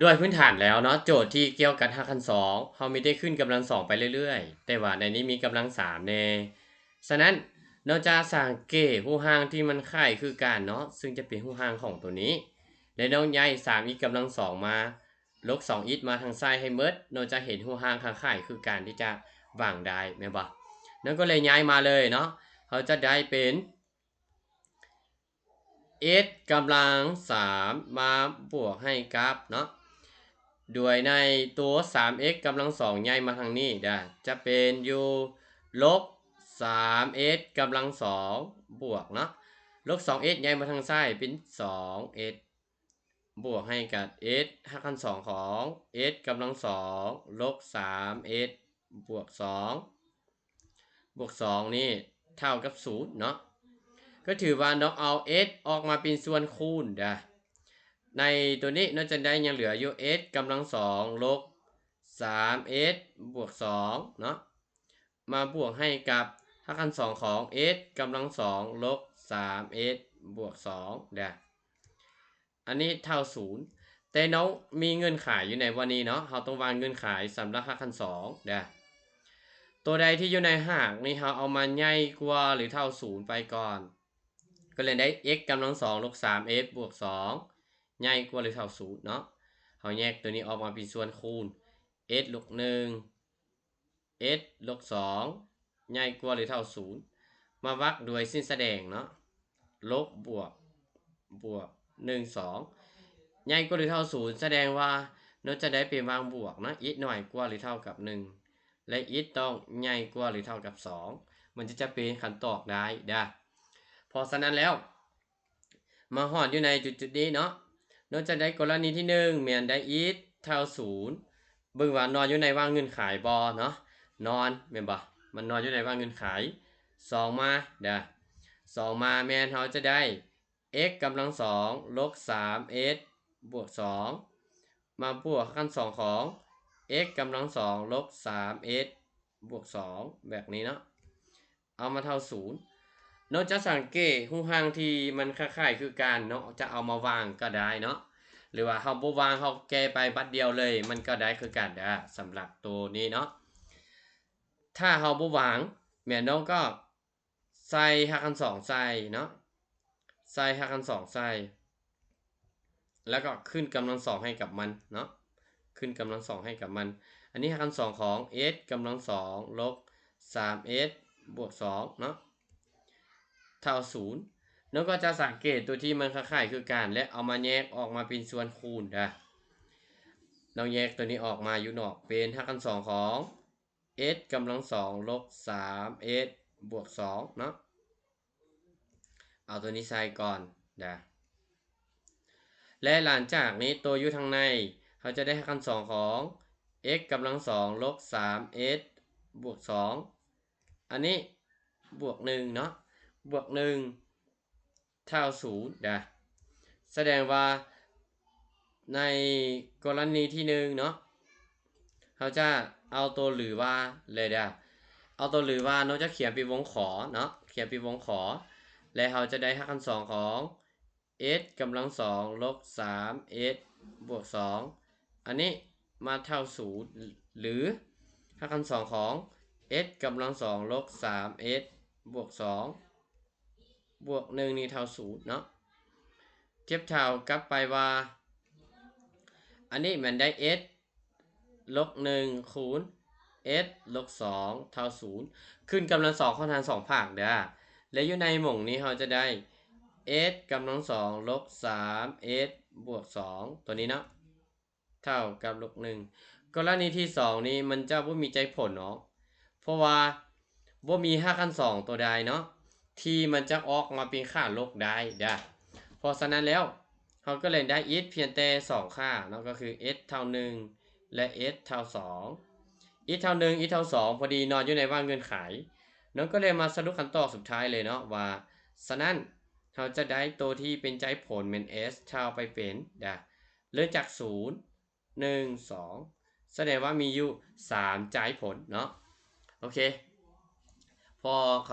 ດ້ວຍພື້ນຖານແລ້ວເນາະ ໂຈດທີ່ກ່ຽວກັບຮາກຂັ້ນສອງ ເຮົາມີແຕ່ຂຶ້ນກຳລັງສອງໄປເລື້ອຍໆ ແຕ່ວ່າໃນນີ້ມີກຳລັງສາມແດ່. ສະນັ້ນ ເຮົາຈະສັງເກດຮູບຮ່າງທີ່ມັນຄ້າຍຄືກັນເນາະ ຊຶ່ງຈະເປັນຮູບຮ່າງຂອງໂຕນີ້ ແລະ ເຮົາຍ້າຍສາມອິກກຳລັງສອງມາ ລົບສອງອິກມາທາງຊ້າຍໃຫ້ໝົດ ເຮົາຈະເຫັນຮູບຮ່າງຄ້າຍໆຄືກັນທີ່ຈະວາງໄດ້ ແມ່ນບໍ່? ເຮົາກໍເລີຍຍ້າຍມາເລີຍເນາະ ເຮົາຈະໄດ້ເປັນ x ກຳລັງສາມມາບວກໃຫ້ກັບເນາະ ໂດຍໃນຕົວສາມ x ກຳລັງສອງຍ້າຍມາທາງນີ້ເດີ ຈະເປັນຢູ່ລົບສາມ x ກຳລັງສອງບວກເນາະ ລົບສອງ x ຍ້າຍມາທາງຊ້າຍເປັນສອງ x ບວກໃຫ້ກັບ x ຮາກຂັ້ນສອງຂອງ x ກຳລັງສອງລົບສາມ x ບວກສອງ ບວກສອງນີ້ເທົ່າກັບສູນເນາະ ກໍຖືວ່າເຮົາເອົາ x ອອກມາເປັນສ່ວນຄູນເດີ ໃນຕົວນີ້ເຮົາຈະໄດ້ຍັງເຫຼືອຢູ່ x ກຳລັງສອງລົບສາມ x ບວກສອງເນາະ ມາບວກໃຫ້ກັບຮາກຂັ້ນສອງຂອງ x ກຳລັງສອງລົບສາມ x ບວກສອງເດີ ອັນນີ້ເທົ່າສູນ ແຕ່ເຮົາມີເງື່ອນໄຂຢູ່ໃນບ່ອນນີ້ເນາະ ເຮົາຕ້ອງວາງເງື່ອນໄຂສຳລັບຮາກຂັ້ນສອງເດີ ຕົວໃດທີ່ຢູ່ໃນຮາກນີ້ ເຮົາເອົາມາໃຫຍ່ກວ່າ ຫຼື ເທົ່າສູນໄປກ່ອນ ກໍເລີຍໄດ້ x ກຳລັງສອງລົບສາມ x ບວກສອງ ໃຫຍ່ກວ່າ ຫຼື ເທົ່າສູນເນາະ ເຮົາແຍກຕົວນີ້ອອກມາເປັນສ່ວນຄູນ x ລົບໜຶ່ງ x ລົບສອງ ໃຫຍ່ກວ່າ ຫຼື ເທົ່າສູນ ມາວັກດ້ວຍເສັ້ນສະແດງເນາະ ລົບ ບວກ ບວກ ໜຶ່ງ ສອງ ໃຫຍ່ກວ່າ ຫຼື ເທົ່າສູນ ສະແດງວ່າເຮົາຈະໄດ້ເປັນວາງບວກເນາະ x ນ້ອຍກວ່າ ຫຼື ເທົ່າກັບໜຶ່ງ ແລະ x ຕ້ອງໃຫຍ່ກວ່າ ຫຼື ເທົ່າກັບສອງ ມັນຈະ ຈະເປັນຄຳຕອບໄດ້ເດີ ເພາະສະນັ້ນແລ້ວ ມາຮອດຢູ່ໃນຈຸດໆນີ້ເນາະ ເຮົາຈະໄດ້ກໍລະນີທີໜຶ່ງ ແມ່ນໄດ້ x ເທົ່າສູນ ເບິ່ງວ່ານອນຢູ່ໃນວາງເງື່ອນໄຂບໍ່ເນາະ ນອນແມ່ນບໍ່ ມັນນອນຢູ່ໃນວາງເງື່ອນໄຂ ສອງມາເດີ ສອງມາແມ່ນເຮົາຈະໄດ້ x ກຳລັງສອງລົບສາມ x ບວກສອງ ມາບວກຮາກຂັ້ນສອງຂອງ x ກຳລັງສອງລົບສາມ x ບວກສອງ ແບບນີ້ເນາະ ເອົາມາເທົ່າສູນ ເຮົາຈະສັງເກດຮູບຮ່າງທີ່ມັນຄ້າຍໆຄືກັນເນາະ ຈະເອົາມາວາງກໍໄດ້ເນາະ ຫຼືວ່າເຮົາບໍ່ວາງ ເຮົາແກ້ໄປບັດດຽວເລີຍ ມັນກໍໄດ້ຄືກັນເດີ ສຳລັບໂຕນີ້ເນາະ ຖ້າເຮົາບໍ່ວາງ ແມ່ນເຮົາກໍໃສ່ຮາກຂັ້ນສອງໃສ່ເນາະ ໃສ່ຮາກຂັ້ນສອງໃສ່ ແລ້ວກໍຂຶ້ນກຳລັງສອງໃຫ້ກັບມັນເນາະ ຂຶ້ນກຳລັງສອງໃຫ້ກັບມັນ ອັນນີ້ຮາກຂັ້ນສອງຂອງ x ກຳລັງສອງລົບສາມ x ບວກສອງເນາະ ເທົ່າສູນ ເຮົາກໍຈະສັງເກດຕົວທີ່ມັນຄ້າຍໆຄືກັນ ແລະ ເອົາມາແຍກອອກມາເປັນສ່ວນຄູນເດີ ເຮົາແຍກຕົວນີ້ອອກມາຢູ່ນອກ ເປັນຮາກຂັ້ນສອງຂອງ x ກຳລັງສອງລົບສາມ x ບວກສອງເນາະ ເອົາຕົວນີ້ໃສ່ກ່ອນເດີ ແລະ ຫຼັງຈາກນີ້ ຕົວຢູ່ທາງໃນ ເຮົາຈະໄດ້ຮາກຂັ້ນສອງຂອງ x ກຳລັງສອງລົບສາມ x ບວກສອງ ອັນນີ້ບວກໜຶ່ງເນາະ ບວກໜຶ່ງ ເທົ່າສູນເດີ ສະແດງວ່າໃນກໍລະນີທີໜຶ່ງເນາະ ເຮົາຈະເອົາຕົວຫຼືວ່າເລີຍເດີ ເອົາຕົວຫຼືວ່າເນາະ ຈະຂຽນເປັນວົງຂໍເນາະ ຂຽນເປັນວົງຂໍ ແລະ ເຮົາຈະໄດ້ຮາກຂັ້ນສອງຂອງ x ກຳລັງສອງລົບສາມ x ບວກສອງ ອັນນີ້ມາເທົ່າສູນ ຫຼື ຮາກຂັ້ນສອງຂອງ x ກຳລັງສອງລົບສາມ x ບວກສອງ ບວກໜຶ່ງນີ້ເທົ່າສູນເນາະ ທຽບເທົ່າກັບໄປວ່າ ອັນນີ້ແມ່ນໄດ້ x ລົບໜຶ່ງ ຄູນ x ລົບສອງ ເທົ່າສູນ ຂຶ້ນກຳລັງສອງຂອງທັງສອງພາກເດີ ແລະ ຢູ່ໃນໝ່ອງນີ້ເຮົາຈະໄດ້ x ກຳລັງສອງລົບສາມ x ບວກສອງ ຕົວນີ້ເນາະ ເທົ່າກັບລົບໜຶ່ງ ກໍລະນີທີສອງນີ້ມັນຈະບໍ່ມີໃຈຜົນເນາະ ເພາະວ່າບໍ່ມີຮາກຂັ້ນສອງຕົວໃດເນາະ ທີ່ມັນຈະອອກມາເປັນຄ່າລົບໄດ້ເດີ ເພາະສະນັ້ນແລ້ວ ເຮົາກໍເລີຍໄດ້ x ພຽງແຕ່ສອງຄ່າເນາະ ກໍຄື x ເທົ່າໜຶ່ງ ແລະ x ເທົ່າສອງ x ເທົ່າໜຶ່ງ x ເທົ່າສອງ ພໍດີນອນຢູ່ໃນວາງເງື່ອນໄຂ ເຮົາກໍເລີຍມາສະຫຼຸບຄຳຕອບສຸດທ້າຍເລີຍເນາະ ວ່າ ສະນັ້ນ ເຮົາຈະໄດ້ໂຕທີ່ເປັນໃຈຜົນແມ່ນ s ເທົ່າໄປເປັນ ເລີ່ມຈາກສູນ ໜຶ່ງ ສອງ ສະແດງວ່າມີຢູ່ສາມໃຈຜົນເນາະ ໂອເຄ ພໍເຂົ້າ